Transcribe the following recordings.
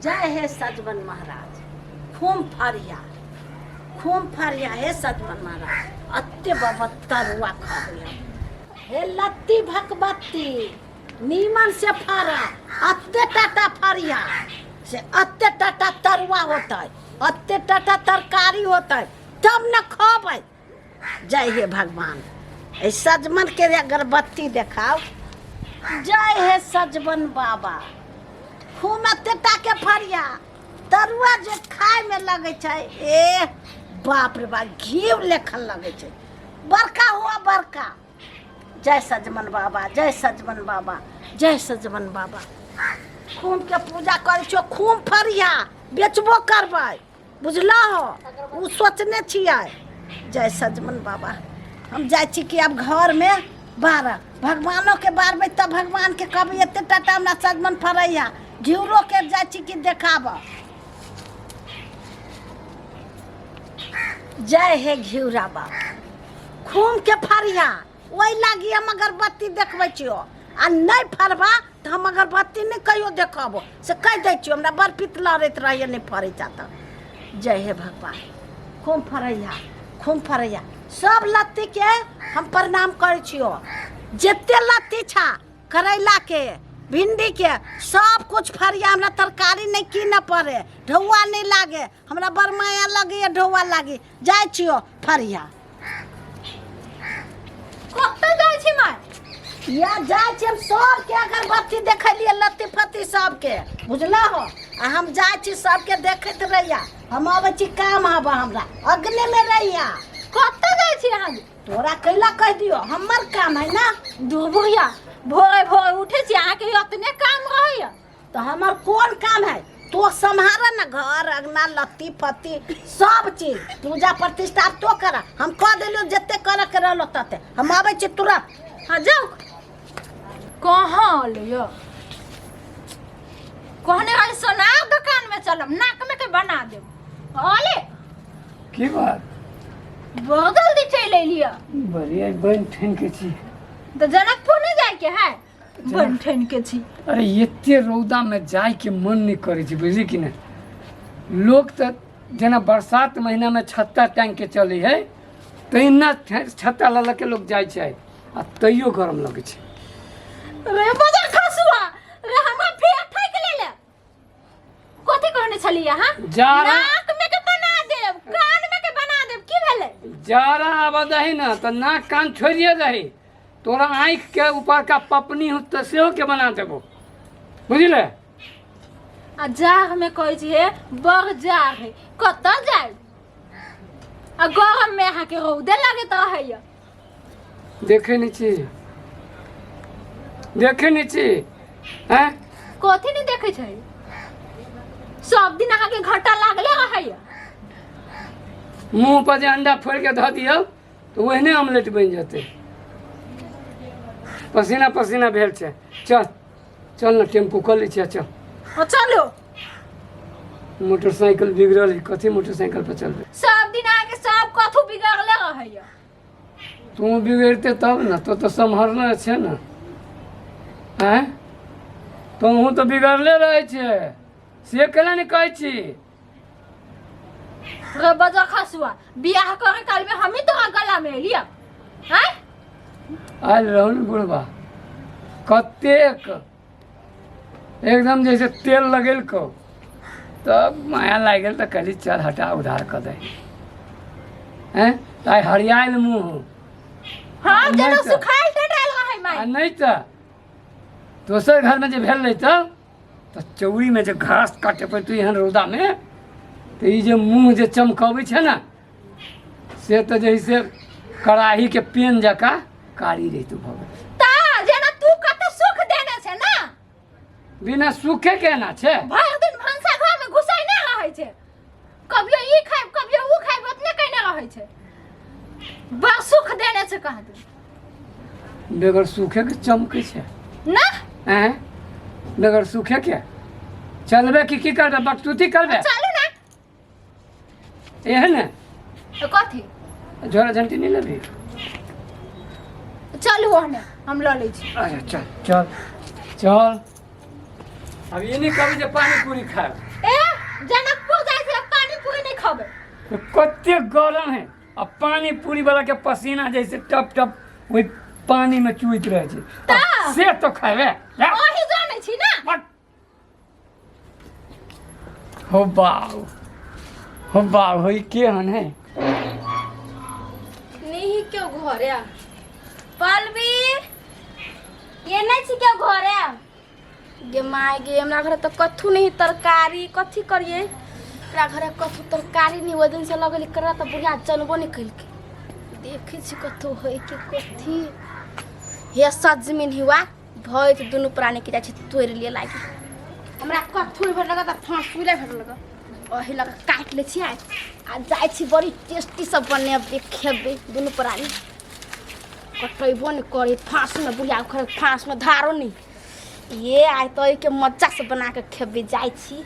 जय हे सजमन महाराज, खूब फरिया, खूब फरिया हे सजमन महाराज। अत्ते बाबा तरुआ खाबै हम। हे लत्ती भकबत्ती, नीमन से फरा, अत्ते टाटा फरिया से अत्ते टाटा तरुआ होतै, अत्ते टाटा तरकारी होतै, तब न खबै। जय हे भगवान, एहि सजमन के अगरबत्ती देखाओ। जय हे सजमन बाबा, खूब एतेटा के फरिया तरुआ जे खाय में लगै छै, ए बाप रे बाप, घी लेखन लगै छै। बड़का हुआ बड़का। जय सजमन बाबा, जय सजमन बाबा, जय सजमन बाबा। खूब के पूजा करै छियो, खूब फरिया बेचबो करबै, बुझलहो? ओ सोचने छियै। जय सजमन बाबा। हम जाइ छी कि आब घरमे बारह भगवानोके बारबै, तब भगवानके कहबै एते टाटा हमरा सजमन फड़ैया। घिउरोके जाइ छी कि देखाबऽ। जय हे घिउरा बाबा, खूब के फरिया। ओहि लागी हम अगरबत्ती देखबै छियो, आ नहि फरबा तऽ हम अगरबत्ती नहि कहियो देखब, से कहि दै छियो। हमरा बड़ पित्त लड़ैत रहैए नहि फरै चा तऽ। जय हे भगवान, खूब फरैया, खूब फरैया। सब लत्तीके हम प्रणाम करै छियो, जते लत्ती छा, करैलाके, भिंडीके, सब कुछ फरिया। हमरा तरकारी नहि कीनऽ पड़े, ढौआ नहि लागे। हमरा बड़ माया लगैए ढौआ लागी। जाइ छियो फरिया। कतऽ जाइ छी माय? या जाइ छी हम सबके अगरबत्ती देखलियै, लत्ती फत्ती सबके, बुझलहो? आ हम जाइ छी, सबके देखैत रहिया। हम अबै छी, काम हबा हमरा अग्ने में रहिया। कतऽ जाइ छी अहाँ? तोरा कैला कहि दियो? हमर काम है ना। दुबुढ़िया, भोरे भोरे उठै छी, अहाँके अतने काम रहैया। तो हमर कोन काम है? तो सम्हार न घर अंगना, लत्ती फत्ती सब चीज, पूजा प्रतिष्ठा आब तो कर। हम कह देलियो जते करे के रहलो तते। हम आबै छी तुरंत। हाँ, जाउ। कहाँ अलै? कहने रही सोनार दुकान में चलब, नाक में के बना देब। अले। की बात? बहुत जल्दी चलि अलियै। बढ़िया बनि ठन के छी। तऽ जनकपुर नहि जाइके है? बन ठन के छी। अरे, एते रौदामे जाइके मन नहि करै छै, बुझली कि नहि? लोक तऽ जेना बरसात महीनामे छत्ता टाँगि के चलै है, तहिना छत्ता लऽ लऽ के लोक जाइ छै, आ तैयो गरम लगै छै। रे बजा खसुआ रे, हमरा फेर ठकि लेले। कथी कहने छलियै अहाँ? जाड़ा। नाक में के बना देब, कान में के बना देब, की भेलै? जाड़ा आबऽ दही ने तऽ नाक कान छोड़िए दही, तोरा आँखि के ऊपर का पपनी हो तऽ सेहो के बना देबो, बुझले? आ जाड़ में कहै छै बड़ जाड़ है, कतऽ जाय? आ गरम में अहाँके रौदे लगैत रहैया। देखै नहि छी, देखै नहि छी, हैं? कथी नहि देखै छै? सब दिन अहाँके घंटा लागले रहैया। मुँह पर जे अंडा फोड़ि के धऽ दियौ तऽ ओहने ऑमलेट बनि जेतै। पसीना पसीना भेल छै। चल चल ने, टेम्पू कऽ लै छियै, चल। हाँ, चलो। मोटरसाइकिल बिगड़ल है, कथी मोटरसाइकिल पर चलबै? सब दिन अहाँके सब कथू बिगड़ले रहैया। तू बिगड़ते तब ने, तो तऽ सम्हरने छै ने। आँय, तोहूँ तऽ बिगड़ले रहै छै, से केना ने कहै छी? रे बजा खसुआ, बियाह करे काल में हमी तोरा गला में एलिया हैं? आयल रहू ने बुढ़बा, कतेक एकदम जैसे तेल लगेलकौ, तब माया लागि गेल, तऽ कहली चल हटा, उधार कऽ दे। हैं, तऽ आइ हरियाइल मुँह। हाँ। नहि। जेना तऽ- सुखायल टटायल रहै आ माय। नहि तऽ दोसर घरमे जे भेल रहै तऽ चौरीमे जे घास काटे पड़तौ एहन रौदामे, तऽ ई जे मुँह जे चमकबै छै ने, से तऽ जे है से कड़ाहीके पेन जकाँ कारी रहितौ भऽ गेल। ता जेना तू कते सुख देने छै ना। बिना सुखे के एना छै। भरि दिन भनसा घर में घुसाई नहीं रहै छै, कभियो ई खाइब, कभियो ऊ खाइब, ओतने कइने रहै छै। बड़ सुख देने छै कह दे। बगैर सूखे के चमकै छै। ना। हैं, बगैर सूखे के चलबे कि की करबे? बकतूती करबे? चलू ना। एहन ने। तो कथी? झोरा झंटी नहीं लेबी? चलू ओहने, हम लऽ लै छी। अच्छा, चल चल चल। अब ये नहीं कहबी जे पानी पूरी खाएब। खबै। तो कते गरम है आ पानी पूरी वाला के पसीना जैसे टप टप ओहि पानी में चुइत रहे छै। तऽ? से तो खेबे ले। अही जानै छी ना। बट। हो बाऊ, हो बाऊ, हो ई केहन है? नहीं क्यों घरे आ पलवी ये नहीं छी क्यों घरे आ गे माय गे, हमरा घरे तो कथू नहीं तरकारी, कथी करिए? हमरा घरे कथू तरकारी नहीं। ओहि दिन से लगल करा तो बुढ़िया जनबो नहीं कलकै। देखै छी कथू है कि कथी हे। सजमनि हुआ भैत दुनू प्राणी के जाइ छी तोड़ि लिए लागि। हमरा कथू नहि भेटल तऽ फाँसुले भेटल, ओही लऽ कऽ काटि लै छियै आ जाइ छी। बड़ी टेस्टी सब बनेबै, खेबै दुनू प्राणी। कटेबो नहि करी फाँसमे, बुढ़िया घरे फाँसमे धारो नहि। ये आइ तऽ एहिके मजा से बना कऽ खेबै। जाइ छी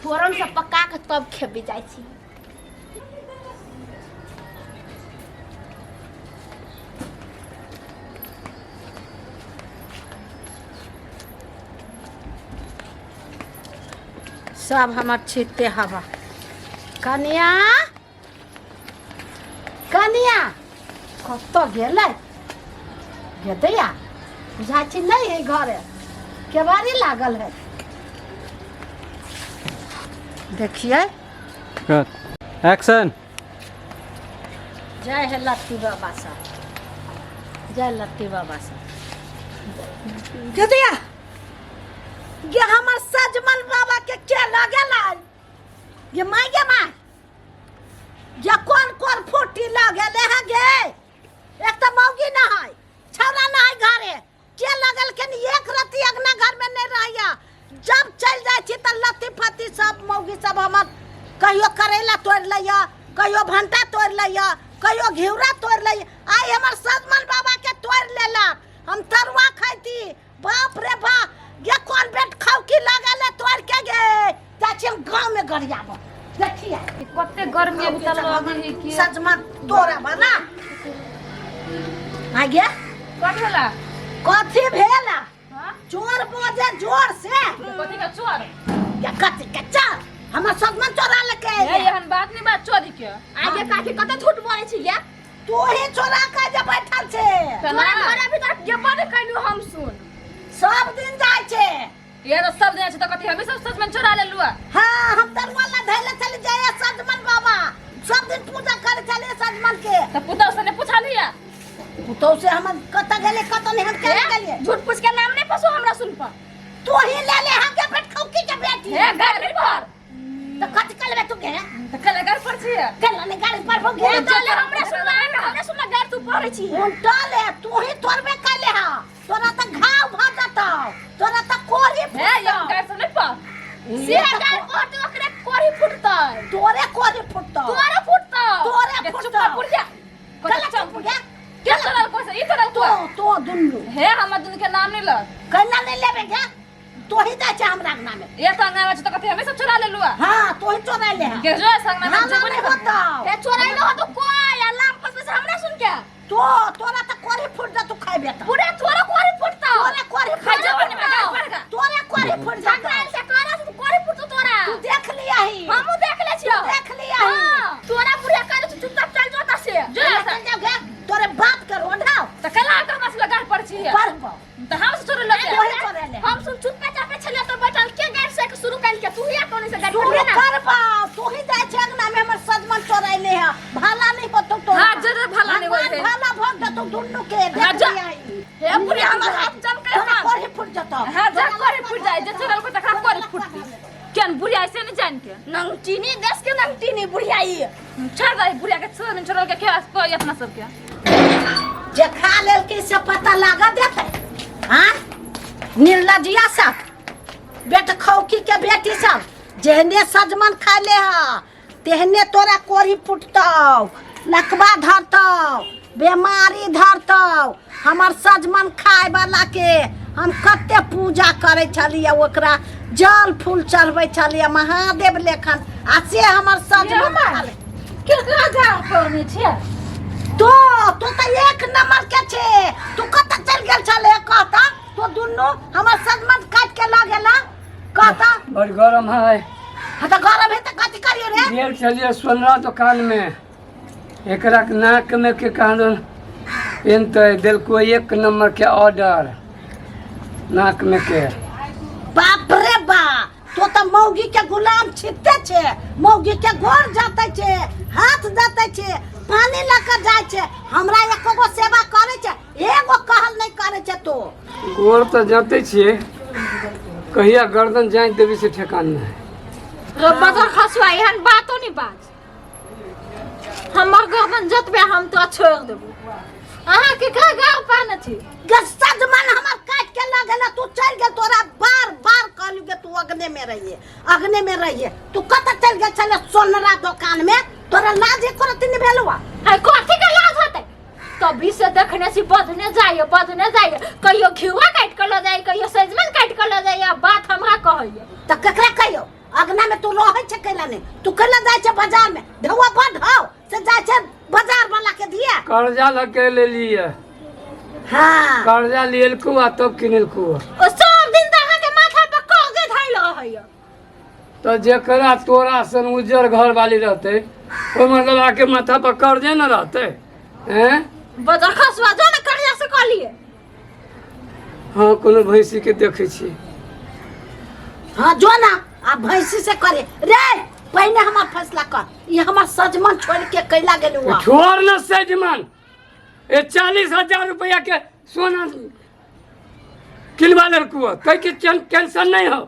फोरन से पका कऽ तब खेबै। जाइ छी। सब हमर छिते हवा। कनिया, कनिया कतऽ गेलै? गेदैया बुझाइ छी नहि है घरे, केबाड़ी लागल है। देखिए। एक्शन। जय हे लत्ती बाबा साहब, जय लत्ती बाबा साहब। गेदैया गे, हमर सजमन बाबा के के लगेला गे? माय गे माय, ये कोन कोन फूटी लगेले है गे? एक तऽ मौगी न है, छौड़ा न है घरे, के लगल के? एक रत्ती अगना घर में नहीं रहैया। जब चल जाइ छी तऽ लत्ती फत्ती सब मौगी सब हमर कहियो करैला तोड़ि लैया, कहियो भंटा तोड़ि लैया, कहियो घिउरा तोड़ि लैया। आइ हमर सजमन बाबा के तोड़ि लेलक, हम तरुआ खैती। बाप रे बा, ये कोन बेट खाउ की लगल है तोड़ के गे? जाइ छी हम गाँव में गरियाबो। देखिए। कते गर्मी अभी तक लगे है कि सजमन तोड़ा बना आ गया। कथी भेला? कथी भेला? हाँ? चोर बजे जोर से। कथी का चोर? या कथी के चोर? हमर सजमन चोरा लेके हे। अइले। एहन बात नहीं बात चोरी के। आगे काकी कते झूठ बोलै छी ये। तू ही चोरा के जे बैठल छे। तोरा घर अभी तक गेबो नहि कैलू हम सुन। सब दिन जाइ छे। ये तो सब दिन छै तऽ कथी हमी सब सजमनि चोरा लेलु? हाँ, हम तरुआ ला धैले चली जाए सजमन बाबा। सब दिन पूजा करे चले सजमन के। तऽ पुतहु से नहि पुछलियै? पुतहु से हम कत गेले कत नहीं, हम केने गेलिए? झूठ पूछ के नाम नहीं फसो हमरा सुन पर। तू ही ले ले हम के पेट खौकी के बेटी। हे गाड़ी पर। तो कथी कलबे तू गे? तऽ कल गाड़ी पर छियै। कल ने गाड़ी पर हो गे। चले हमरा सुनला, हमरा सुनला गाड़ तू पढ़ै छी। उल्टा ले, तू ही तोड़बे कैले हा। तोरा त घाव भ जतौ, तोरा त कोरी हे फुटतौ। ये गाड़ी सब नहि पर। से गाड़ कहते ओकरे कोरी फुटतै। तोरे कोरी फुटतौ। तोरे फुटतौ। तोरे ये चुप फुटतौ। कर बुढ़िया। कला चुप गे। के तोरा को से ई तोरा तो को तो दुन्नू। हे, हमर दुनू के नाम नहि ल। कैला नहीं लेबे गे? तू ही जाइ छै हमरा अंगना में। ये तो अंगना में छै तऽ कथी हमी सब चोरा लेलु? हाँ, तू ही चोरा ले। के जो संगना में हाँ, जेबो नहीं नहीं करबो। होतौ। हे चोराई न हो तो कोई आ लाम फसबै से हमरा सुन के। तो तोरा त कोरी फुट जा, तू खाइबे त। पूरा तोरा कोरी फुटतौ। तोरे कोरी खाइ फुट जेबो जतौ। नहीं, गाड़ी पर गा। तोरे कोरी फुट जतौ। झगड़ा से तोरा से कोरी फुटतौ तोरा। तू देख लिया ही। हमहूँ देख ले छियौ। देख लिया ही। हाँ, तोरा बुढ़िया कहले तू चुपचाप चल जोता से। जो चल जाओ गे, तोरे बाप के रोंढाओ। तऽ कला के हमरा सब गाड़ी पर छियै। पढ़बो। तऽ हम सब चोरा लके। तू ही चोरा ले। हम सुन चुपे चापे छलियै तो बैठल के गाड़ से शुरू कैल के तू ही कोने से गाड़ तू पकड़े ना। करबा, तू ही जाइ छै अंगना में हमर सजमन चोराइले है। भाला नहीं होतौ तोरा। हाँ, जरूर भाला नहीं होय भगवान है। भाला भोग देतौ दुन्नू के। हाँ, देख जा। लिया ही। हे बुढ़िया, हमर हाथ चमकै तोरा हन। कोरी फुट जतौ। हाँ, जा कोरी फुट जाय, जे चोरल को तकरा कोरी फुटती। केन बुढ़िया ऐसे नहीं जान के। नंगटीनी देश के नंगटीनी बुढ़िया ई। छोड़ दे बुढ़िया के, छोड़ नहीं छोड़ल के के कोई अपना सबके। जे खा लेलकै से पता लागा देतै। हाँ, निर्लजिया सब, बेट खौकी के बेटी सब, जेहने सजमन खा ले हा तेहने तोरा कोरी फुटतौ, लकवा धरतौ, बेमारी धरतौ। हमर सजमन खाय वाला के हम कते पूजा करै छलियै, ओकरा जल फूल चढ़बै छलियै महादेव लेखन, आ से हमर सजमन खा ले। केकरा गाड़ पड़ने छियै? तो तो तऽ एक नंबर के छे। तू कतऽ चलि गेल छले कहता? तो दुनू हमर सजमन काटि के लऽ गेला, कहता। बड़ गरम है। हाँ तऽ गरम है तऽ कथी करियो रे? गेल छलियै सोनरा दोकान में, एकरा के नाक में के कहाँ पेनते देलको एक नंबर के ऑर्डर नाक में के। बाप रे बा, तो तऽ मौगी के गुलाम छिपते छे, मौगी के गोर जाते छे, हाथ जाते छे, पानी लऽ के जाइ छे, हमरा एको गो सेवा करे छे, एगो कहल नहीं करे छे तो। गोर तऽ जाते छियै, कहिया गर्दन जानि देबी से ठेकान नहीं। रे बजर खसुआ, एहन बातो नहीं बाज। हमर गर्दन जतबे हम तो छोड़ देबो। अहाँ केकरा गार पाने छी? गे सजमन हमर काट के लऽ गेल, तू चलि गेल। तोरा बार बार कहलू गे तू अगने में रहिए, अगने में रहिए, तू कतऽ चलि गेल छले सोनरा दोकान में? तोरा लाज एको रत्ती नहि भेलौ? है कथी के लाज होतै? तभी से देखने छी बजने जाइए, बजने जाइए, कहियो घिउआ काटि के लऽ जाइए, कहियो सजमनि काटि के लऽ जाइए, बात हमरा कहैए। तऽ केकरा कहियौ? अगना में तू रहै छै कैला नहि? तू कैला जाइ छै बाजार में? ढौआ बड हौ से जाइ छै बाजार वाला के दिए। कर्जा लऽ के लेलियै। हाँ, कर्जा लियलकू आ तब किनलकू। ओ सब दिन तऽ अहाँके माथा पर कर्जे धैल रहैए। तऽ जेकरा तोरा सन उज्जर घर वाली रहतै, ओहि मतलब आके माथा पर कर्जे न रहतै? हैं, बजर खसुआ, जो ने कर्जा से कहलिए। हाँ, कोनो भैंसी के देखै छी। हाँ, जो ना आ भैंसी से करे रे। पहिने हमर फैसला कर, ई हमर सजमन छोड़ के कैला गेलू? छोड़ न सजमन, ए 40,000 रुपया के सोना किनवा लेलकू, तै के टेंशन नहीं हो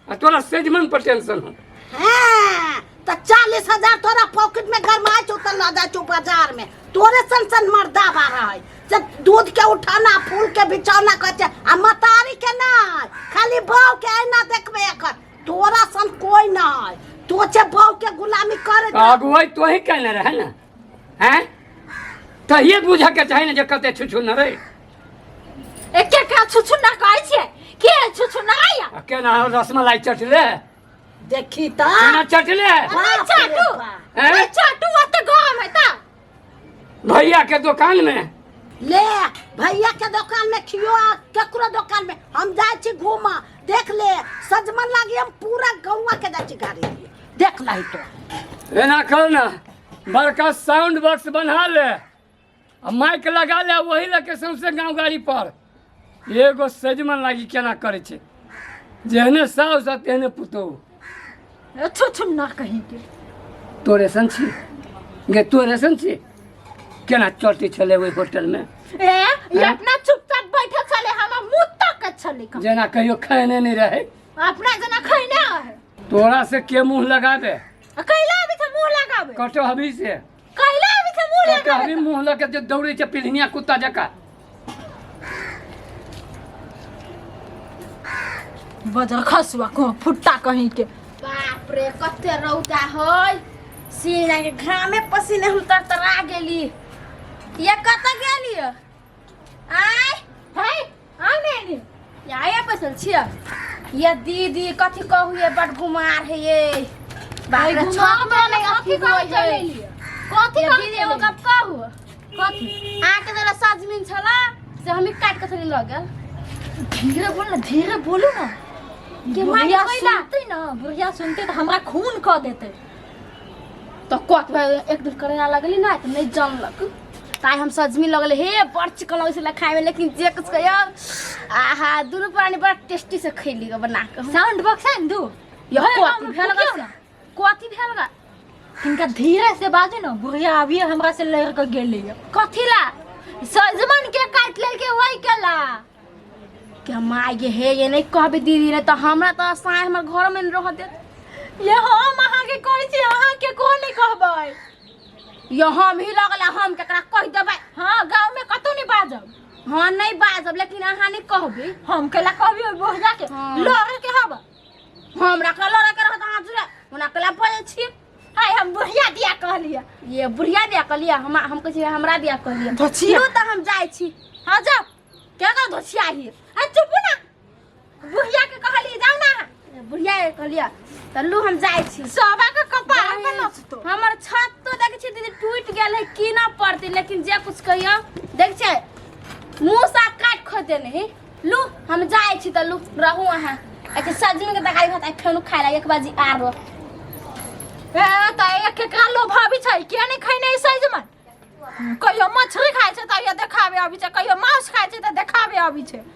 आ तोरा सजमन पर टेंशन हो? हाँ, तऽ 40,000 तोरा पॉकेट में गरमाइ छौ तऽ लऽ जाइ छौ बाजार में। तोरे सन सन मर्दाबा रहै से दूध के उठाना, फूल के बिछौना कहै छै, आ मतारी के नहि, खाली बहू के ऐना देखबै एकर। तोरा सन कोई नहि, तो छै बहू के गुलामी करे। अगुवाई तो ही कहने रहे ना? हैं, तहिए बुझे के चाही ने जे कते छुछु न रे। एके का छुछु ना कहै छियै? के छुछु ना आया? आ केना रसमलाई चटले? देखी तऽ। केना चटले? नहीं चाटू। हैं? नहीं चाटू, ओते गरम है ता। भैया के दुकान में ले भैया के दुकान में खियो आ केकरो दुकान में। हम जाइ छी घूम, देख ले सजमन लागी हम पूरा गौवा के जाइ छी गाड़ी दिए, देख लही तो। एना कर ना, बड़का साउंड बॉक्स बना ले आ माइक लगा ले, वही लके सौंसे गाँव गाड़ी पर एगो सजमन लागी केना करै छै, जेहने साउस आ तेहने पुतोहु। छुछु ना कहीं के। तोरे सन छी गे, तोरे सन छी। केना चलती छलै ओहि होटलमे? ए, ई अपना चुपचाप बैठल छले, हमर मुंह तक के छले। जेना कहियो खैने नहि रहै। अपना जना खैने रहे। तोरा से के मुँह लगाबे? आ कैला अभी से मुंह लगाबे? कटहबी से। कैला अभी से मुंह लगाबे? कटहबी मुँह लऽ के जे दौड़ै छै पिलहिनिया कुत्ता जकाँ। बजर खसुआ को फुट्टा कहीं के। बाप रे, कते रौदा है, सीना के घामे पसीने हम तरतरा गेली। ये कतऽ गेली? आय। है आउ ने एने। आया बैसल छियै ये दीदी, कथी कहू ये, बड गुमार है ये। बाप रे, घुमार छत में नहीं कथी अथी करे होइ है। चलेलियै? कथी ये करे दीदी, एगो चलेलियै? गप कहू? कथी? अहाँके जरा सजमनि छला से हम काटि कऽ थोड़ी लऽ गेल। धीरे बोल ना, धीरे बोलू ना। के मारे बुढ़िया कैला? सुनते ना, बुढ़िया सुनते तऽ हमरा खून कऽ देते। तऽ कत एक दिन करैला लगली ना तऽ नहि जानलक, ताइ हम सजमनि लगले हे, बड़ चिकन लगै छलै खायमे, लेकिन जे कुछ कहियो, आहा, दुनू प्राणी बड़ा टेस्टी से खैली ग बना कऽ। साउंड बॉक्स है ने दू? यो भरि कथी गाँवमे भेल फुकियौ ग? ना। कथी भेल ग? हिनका धीरे से बाजू ना, बुढ़िया अभी हमरा से लड़ के गेलै। कथी ला? सजमन के काटि लेलकै वही केला। के माय गे, हे ये नहि कहबै दीदी ने तऽ हमरा तऽ साँय हमर घरमे नहि रहऽ देत। ये हम अहाँके कहै छी, अहाँ केकरो नहि कहबै। यो हम ही लगल, हम केकरा कहि देबै? हाँ, गाँव में कतौ नहि बाजब। हाँ, नहि बाजब, लेकिन अहाँ नहि कहबै। हम केला कहबी ओहि बुढ़िया के? हाँ। लड़े के हब। हमरा कला लड़े के रहत अहाँ जुड़े ओना कला बजै छी? हाय, हम बुढ़िया दिया कहलियै। ये बुढ़िया दिया कहलियै? हम कहै छियै हमरा दिया कहलियै। धोछिया। लू तऽ हम जाइ छी। हाँ, जाओ। के कर धोछिया ही? आ चुप ना, बुढ़िया के कहलियै, जाओ ना अहाँ। बुढ़िया के कहलियै तऽ लू हम जाइ छी। सबा के कपार पर नचतो। हमर छत तो देखै छियै दीदी टूटि गेल है, की ना पड़तै, लेकिन जे कुछ कहियो, देख छै मूसा काटि खो देने है। लू हम जाइ छी तऽ लू रहू अहाँ। अच्छा, सजमनि के तरकारी भात आइ फेनो खाय ला 1 बजे आरो। केकरा लोभाबी छै किया नहि खैने है सजमन? कहियो मछली खाइ छै तऽ देखाबे अबै छै, कहियो मांस खाइ छै तऽ देखाबे अबै छै।